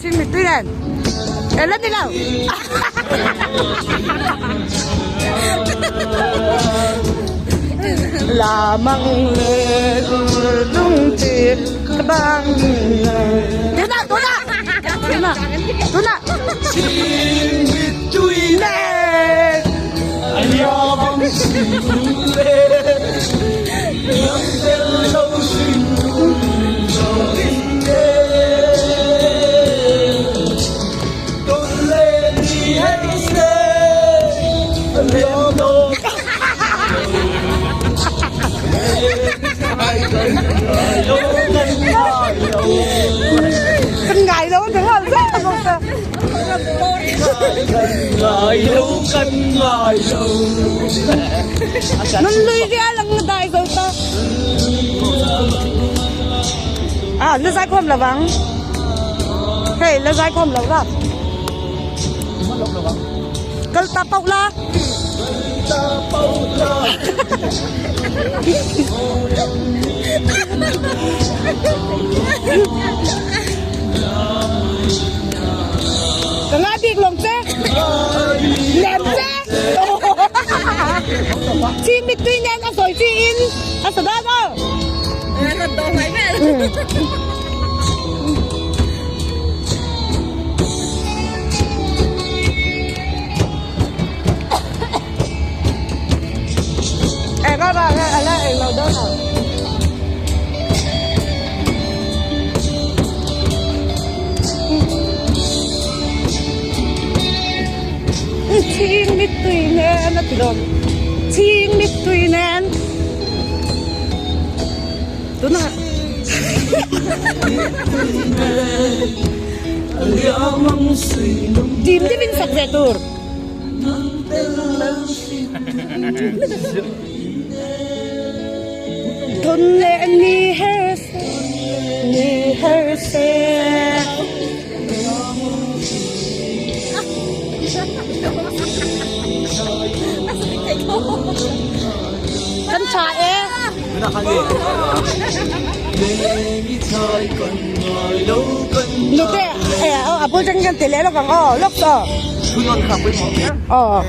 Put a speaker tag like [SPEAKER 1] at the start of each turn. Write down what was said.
[SPEAKER 1] Ching mittui nen e la ni lo. La mang le lung chi ka bang Tuna tuna tuna tuna
[SPEAKER 2] Ching mittui
[SPEAKER 1] nen Kan ngai lo ang zel bawk a. Nun lui rial ang dai zo ta. À, la zai khawm lo vang. Hei, la zai khawm lo la. Kal ta pauh la. Ka ngai bik lawng che. Lem che. Chi mittui nen a sawi chi in a sa dan aw. Eng a vang a la eng lo dawn ang. Chhing mittui nen a ti dawn. Chhing mittui nen. Tunah. Dim dim in sak ve tur. Thun leh ni her se, ni her se. Kan tha e. Nute, eh, a bul tang kan ti leh lawk ang aw, lawk aw. Aw.